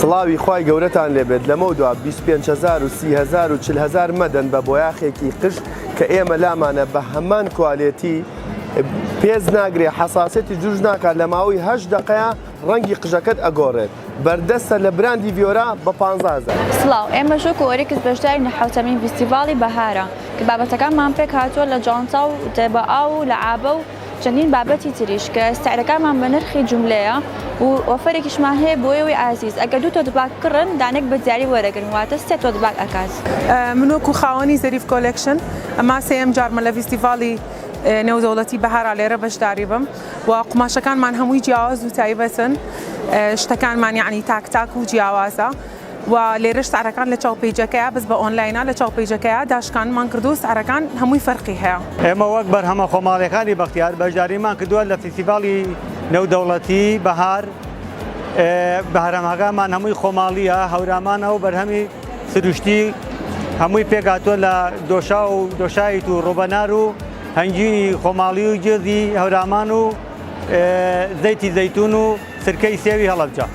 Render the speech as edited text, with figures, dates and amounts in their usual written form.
سڵاوی خوای گەورەتان لێبێت لەمەودوا 25 هەزار و 30 هەزار و 40 هەزار مەدەن بە بۆیاخێکی قژ کە ئێمە لامانە بە هەمان کوالێتی پێست ناگرێ حەساسیەتی دروست ناکات لە ماوەی هەشت دەقەیا ڕەنگی قژەکەت ئەگۆڕێت بەردەستە لە براندی ڤیۆرا بە 15 هەزار. سڵاو، ئێمەش وەکو ئۆریکس بەشدارین لە حەوتەمین ڤیستیڤاڵی بەهارە کە بابەتەکانمان پێکهاتووە لە جانتا و دەبە ئاو و لەعابە و چەندین بابەتی تریش کە سعرەکانمان بە نرخی جوملەیە و ئۆفەرێکیشمان هەیە بۆ ئێوەی ئازیز ئەگەر دوو tote bag کڕن دانەیەک بە دیاری وەرەگرن واتە سێ tote bag ئەکات. من وەکو خاوەنی زەریف کۆلێکشن ئەما سێیەم جارمە لە ڤیستیڤاڵی نێودەوڵەتی بەهارا لێرە بەشداری بم و قوماشەکانمان هەمووی جیاواز و تایبەتن شتەکانمان یعنی تاک تاک و جیاوازە و لێرەش سعرەکان لە چاو پەیجەکەیە بەس بە ئۆنلاینە لە چاو پەیجەکەیە داشکانمان کردو سعرەکان هەمووی فەرقی هەیە. ئێمە وەک بەرهەمە خۆماڵیەکانی بەختیار بەشداریمان کردووە لە فیستیڤاڵی نێودەوڵەتی بەهار، بەهرەمەکانمان هەمووی خۆماڵیە، هەورامانە و بەرهەمی سروشتی هەمووی پێکهاتووە لە دۆشاو و دۆشاویت و ڕوبەنار و هەنگوینی خۆماڵی و گوێزی هەورامان و زەیتی زەیتون و سرکەی سێوی هەڵەبجە.